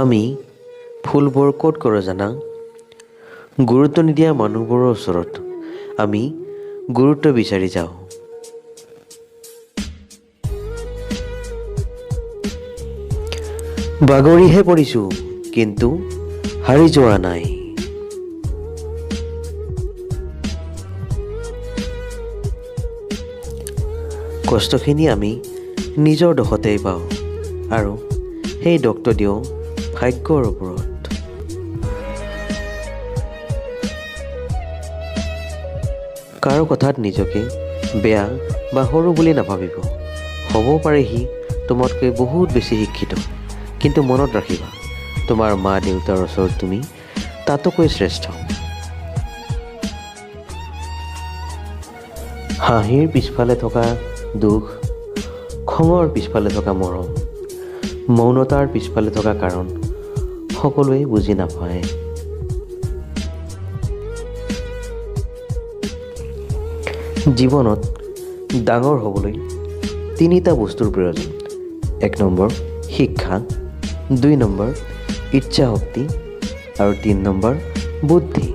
আমি ভুলবোৰ ক'ত কৰোঁ জানা? গুৰুত্ব নিদিয়া মানুহবোৰৰ ওচৰত আমি গুৰুত্ব বিচাৰি যাওঁ। বাগৰিহে পৰিছোঁ, কিন্তু হাৰি যোৱা নাই। কষ্টখিনি আমি নিজৰ দোষতেই পাওঁ আৰু সেই দোষটো দিওঁ ভাগ্যৰ ওপৰত। কাৰো কথাত নিজকে বেয়া বা সৰু বুলি নাভাবিব। হ'ব পাৰে সি তোমাতকৈ বহুত বেছি শিক্ষিত, কিন্তু মনত ৰাখিবা, তোমাৰ মা দেউতাৰ ওচৰত তুমি তাতোকৈ শ্ৰেষ্ঠ। হাঁহিৰ পিছফালে থকা দুখ, খঙৰ পিছফালে থকা মৰম, মৌনতাৰ পিছফালে থকা কাৰণ সকলোৱে বুজি নাপায়। জীৱনত ডাঙৰ হ'বলৈ তিনিটা বস্তুৰ প্ৰয়োজন। 1 নম্বৰ শিক্ষা, 2 নম্বৰ ইচ্ছা শক্তি আৰু 3 নম্বৰ বুদ্ধি।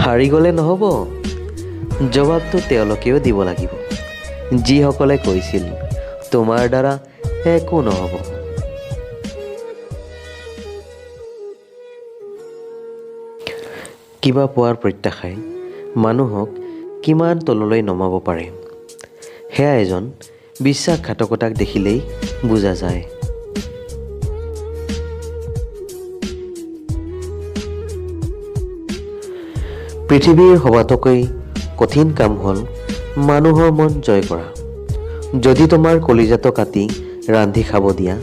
হাৰি গ'লে নহ'ব, জবাবটো তেওঁলোকেও দিব লাগিব যিসকলে কৈছিল তোমাৰ দ্বাৰা একো নহ'ব। কিবা পোৱাৰ প্ৰত্যাশাই মানুহক কিমান তললৈ নমাব পাৰে, সেয়া এজন বিশ্বাসঘাতকতাক দেখিলেই বুজা যায়। পৃথিৱীৰ সবাতোকৈ কঠিন কাম হ'ল মানুহৰ মন জয় কৰা। যদি তোমাৰ কলিজাটো কাটি ৰান্ধি খাব দিয়া,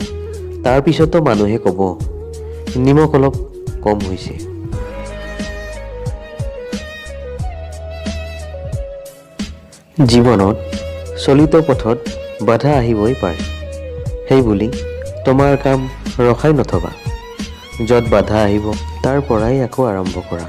তাৰ পিছতো মানুহে ক'ব নিমখ অলপ কম হৈছে। জীৱনত চলিত পথত বাধা আহিবই পাৰে, সেইবুলি তোমাৰ কাম ৰখাই নথবা। য'ত বাধা আহিব তাৰ পৰাই আকৌ আৰম্ভ কৰা।